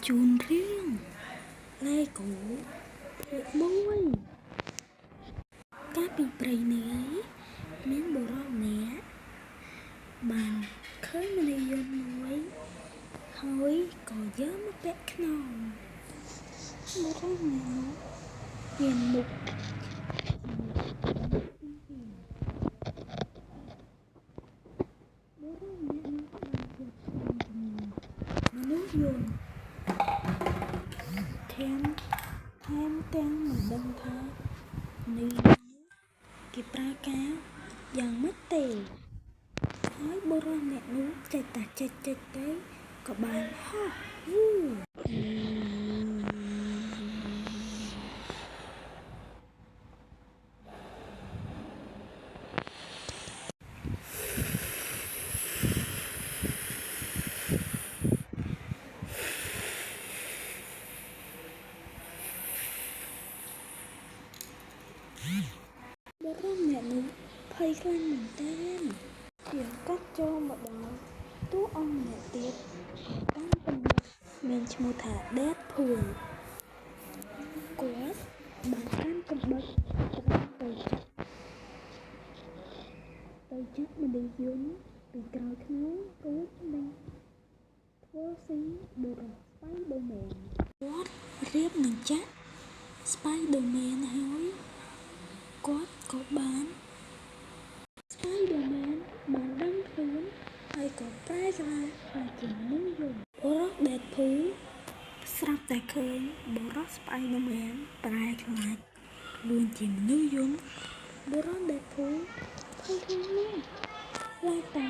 ជូនរឿង Lego ភាគ1កាលពីព្រៃនាយមានបុរសម្នាក់បានឃើញមនុស្សយន្តមួយហើយក៏យកមកពាក់ខ្នងបុរសម្នាក់នោះមានមុខបុរសម្នាក់នោះបានជាប់ខ្នងជាមួយមនុស្សយន្ត ថែមទាំងមិនដឹងថានេះគេប្រើការយ៉ាងម៉េចទេហើយបុរសម្នាក់នោះចេះតែចេចៗទៅក៏បានហោះវូបុរសម្នាក់នោះភ័យខ្លាំងមែនទែនជាងកាត់ចូលមកដល់តួអង្គម្នាក់ទៀតក៏តាមកំណត់មានឈ្មោះថា Deadpool គាត់បានកាន់កាំបិតត្រង់ទៅចាក់មនុស្សយន្តពីក្រោយខ្នងរួចនឹងធ្វើស៊ីបុរស Spider-Man គាត់រៀបនឹងចាក់ Spider-Man ហើយគាត់ក៏បាន Spider-Man បានដឹងខ្លួនហើយក៏ប្រែក្លាយក្លាយជាមនុស្សយន្តបុរស Deadpool ស្រាប់តែឃើញបុរស Spider-Man ប្រែក្លាយខ្លួនជាមនុស្សយន្តបុរស Deadpool ភ័យខ្លាំងណាស់ខ្លាចតែ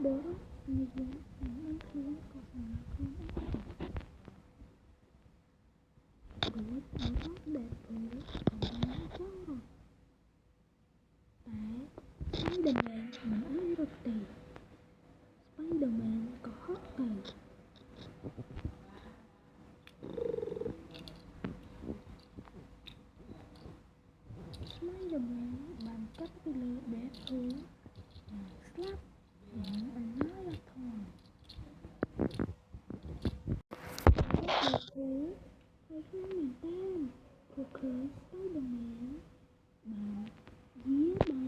បុរសមនុស្សយន្តមិនដឹងខ្លួនក៏សម្លាប់ខ្លួនឯងរួចបុរស Deadpool ក៏បានចង់រត់តែ Spider-Man មិនឲ្យរត់ទេ Spider-Man ក៏ហក់ទៅ Spider-Man បានកាត់ពីលើ Deadpool និងស្លាប់យ៉ាងអនាធម៌ Deadpool ភ័យខ្លាំងមែនទែនព្រោះឃើញ Spider-Man បានយាដៃ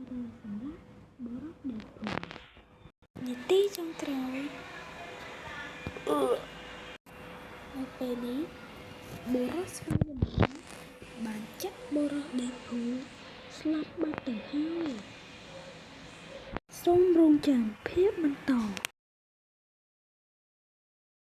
រើសម្លាប់បុរស Deadpool នាទីចុងក្រោយនៅពេលនេះបុរស Spider-Man បានចាក់បុរស Deadpool ស្លាប់បាត់ទៅហើយសូមរងចាំភាពបន្ត។